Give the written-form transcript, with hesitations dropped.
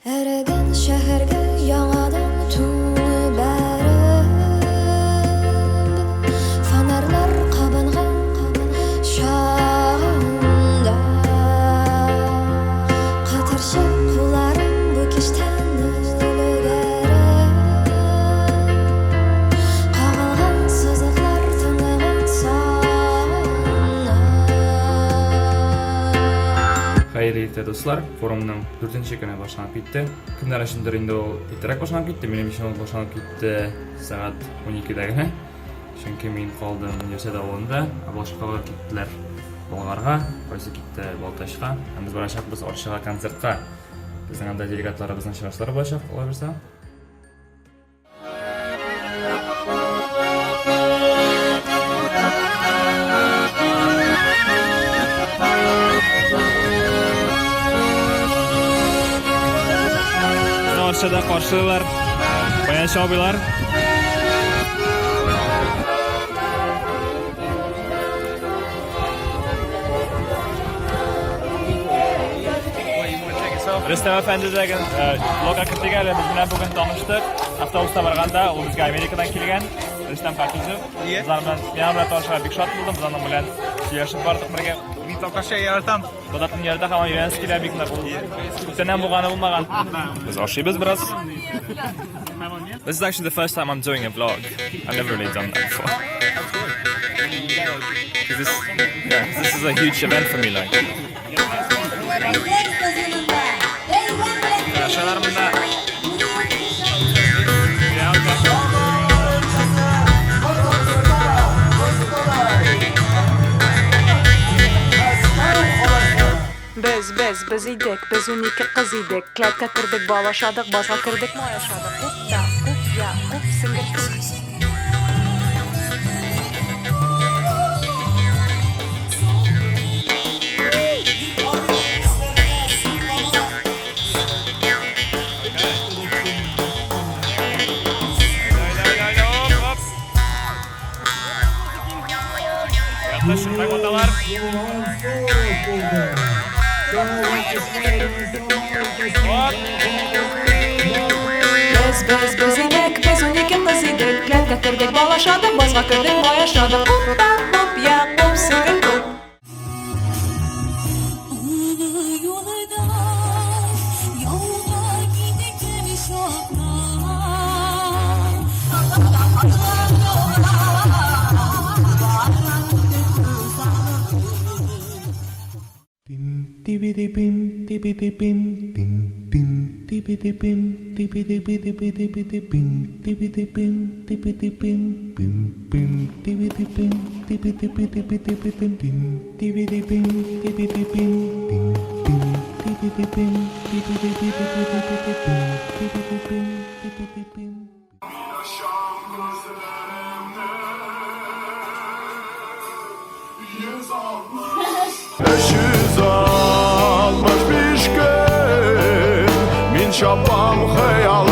Эрегән шәһәргә яңадан тун бәреп, Фонарьлар кабынган чагында, Кытыршы кулларым бу кичтән өлгереп, Кагылган сызыклар тынлыгын сагына. Хәерле иртә, дуслар! Форумның дүртенче көне башланып китте. Кемнәр өчендер инде ул иртәрәк башланып китте, минем өчен ул башланып китте сәгать 12-дә генә. Чөнки мин калдым Универсиада авылында, ә башкалар киттеләр Болгарга, кайсы китте Балтачка. Һәм без барачакбыз Арчага концертка. Безнең анда делегатларыбызның чыгышлары булачак, алла бирсә. Арчада каршылыйлар. Баянчы абыйлар. Рөстәм әфәнде дә блогка кертик әле. Без менә бүген таныштык. Автобуста барганда ул безгә Америкадан килгән. Рөстәм Хафизов. Без аның белән, мин аның белән танышырга бик шат булдым. Без аның белән сөйләшеп бардык бергә. Мин татарча яратам. Татар телен ярата һәм өйрәнәсе килә бик нык. Күптәннән булганы булмаган. Без ашыйбыз бераз. This is actually the first time I'm doing a vlog. I've never really done that before. This, yeah, this is a huge event for me, like. Шалар монда. Без, без, без идек, без 12 кыз идек. Кләткә кердек, бал ашадык, базга кердек, май ашадык. Куп та, куп я, куп сеңгер күк. Без, без, без идек, без 12 кыз идек. Кләткә кердек, бал ашадык, базга кердек, май ашадык. Куп та, куп я, куп сеңгер күк. 365 көн мин чапам хыялымда.